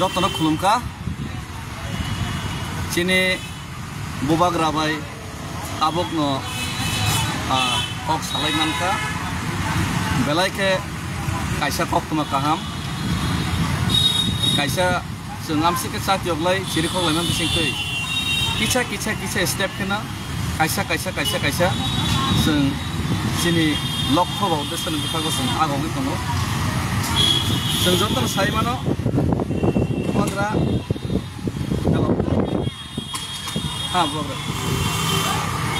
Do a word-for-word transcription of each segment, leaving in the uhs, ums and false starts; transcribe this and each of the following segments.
Jotono khulumkha. Chini bubagra bai tabukno, ah, kok salai mankha. Belai khe kaisa koktwma kaham. Kaisa chwng amsike chatiyoklai chirikhok laimani bisingtwi kisa, kisa, kisa step kheno kaisa, kaisa, kaisa, kaisa chwng chini lokho ba uddesho ni bwkhago chwng agogwi tongo. Chwng jotono sai mano, bubagra, hello. Ha, bubagra.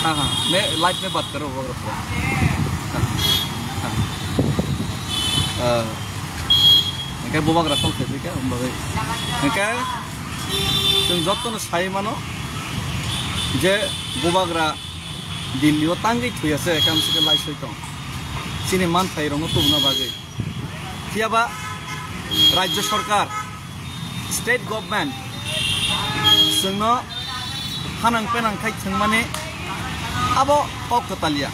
Ha, ha. मैं लाइव में बात कर रहा हूँ, bubagra. Ha. Ha. Ah. Hingke bubagra kok khe khe, hingke chwng jotono sai mano je bubagra Delhi o tangwi thwi ase, ekam sike laisoi tong. Chini manthai rokno tubuna bagwi. Phiya ba Rajya Sarkar, State Government chwngno hanang penang khai thwngmani abo kok kwtal ya.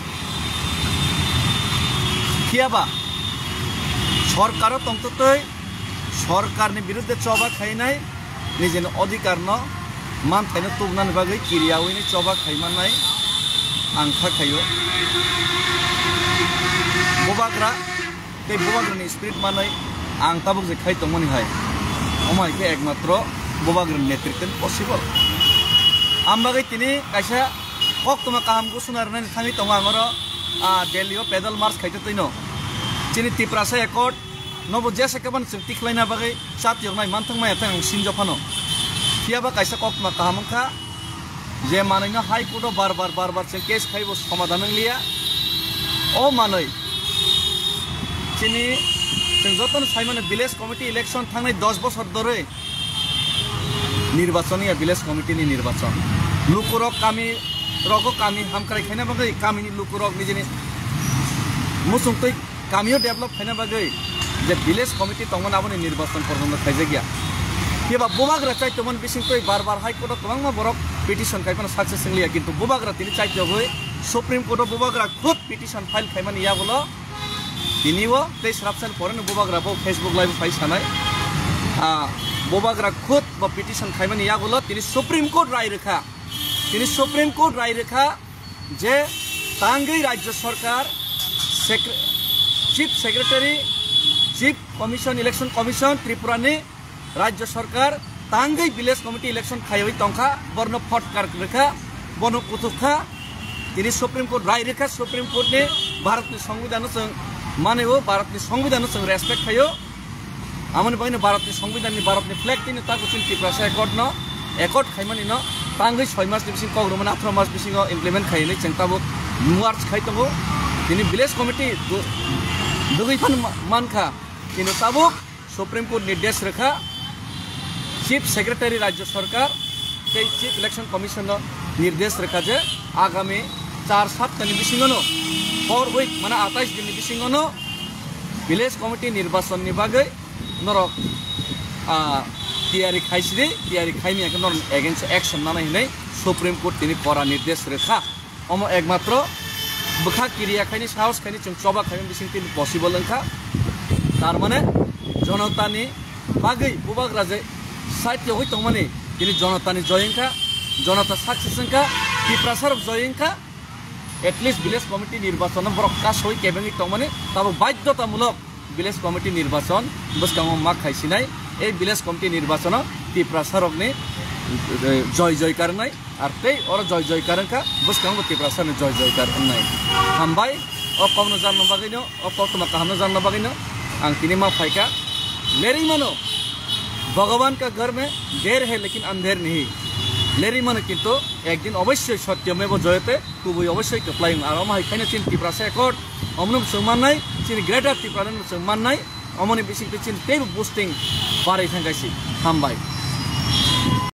Phiya ba sorkaro tongtwtwi sorkarni birudde choba khainai nijini odhikarno manthaino tubunani bagwi kiriyawi ni choba khaimannai ang kha khaio. Bubagra tei bubagrani spirit manwi ang tabuk je khai tongmani hai, omo hai khe ekmatro bubagrani netritwni possible. Ang bagwi tini kaisa koktwma kaham gusuna rwnani thangwi tongo ang oro, ah, Delhi o pedal march khaitwi twino. Chini Tiprasa Accord nobo jesa khe bani chwng tikhlaina bagwi chatiyoknai manthang maya thang ang sinjo phano. Phiya ba kaisa koktwma kaham wngkha. Je manwino High Court o bar bar, bar bar chwng case khaibo somadhan wngliya. O manwi chini chwng jotono saimano village committee election thangnai dos bosor dorwi nirbachon ya village committee ni nirbachon. Lukurok kami rogo kami hamkrai khaina bagwi kamini lukurok nijini muchungtwi kamio develop khaina bagwi je village committee tongmani aboni nirbachon porjonto khaijakya. Phiya ba bubagra chai tongmani bisingtwi bar bar High Court o kwbangma borok petition khai phano success wngliya, kintu bubagra tini chai togwi Supreme Court o bubagra khud petition file khaimani yagulo tini o tei srapsani poreno bubagra bo Facebook live o phai sanai. Ah, bubagra khud bo petition khaimani yagulo tini Supreme Court rai rwkha. Tini Supreme Court rai rwkha. Je tangwi Rajya Sarkar, Secre-, Chief Secretary, Chief Commission, Election Commission Tripura ni Rajya Sarkar tangwi Village Committee election khaiwi tongkha, borno photkar rwkha, bono kuthukha. Tini Supreme Court rai rwkha, Supreme Court ni Bharat ni Songbidan no chwng mani o, Bharat ni Songbidan no chwng respect khaio. Amoni bagwino Bharatni Songbidanni, Bharatni flag tini tabuk chini Tiprasa Accord no, accord khaimanino tangwi soi mas ni bising kok rwmani atharo mas bisingo implement khai hinwi chwng tabuk march khai tongo. Tini village committee du-, dugwi phan ma-, mankha, kintu tabuk Supreme Court nirdesh rwkha, Chief Secretary Rajya Sarkar tei Chief Election Commission no nirdesh rwkha je agami char saptani bisingono, four week, mane atais din ni bisingono village committee nirbachon ni bagwi norok, ah, tiyari khaisidi, tiyari khaimya khe norok against action nanai hinwi Supreme Court tini kora nirdesh rwkha. Omo ekmatro bwkha kiriya khaini, sahos khaini, chwng choba khaini bising tini possible wngkha. Tar mane jonotani bagwi bubagra je side yogwi tongmani tini jonotani joy wngkha, jonota success wngkha, Tiprasarok joy wngkha. At least village committee nirbachon no borok kasoi kebengwi tongmani tabuk baidhotamulok village committee nirbachon bwskango ma khaisinai. Ei village committee nirbachono Tiprasarokni, eh, joy joy karwnai, ar tei oro joy joy karwngkha, bwskango Tiprasani joy joy karwnai. Hambai, o kokno jarno bagwino, o koktwma kahamno jarno bagwino ang tini ma phaikha. Lerwi mano, Bhagavan ka ghar mein der hai lekin andher nahi. Lerwi mano kintu ekdin obossoi satya meva jayate, kubui obossoi kwplai wng. Aro omo hai khaino chini Tiprasa Accord, omono chwng mannai, chini Greater Tipraland chwng mannai, omoni bisingtwi chini teibo boosting barai thangkha si. Hambai.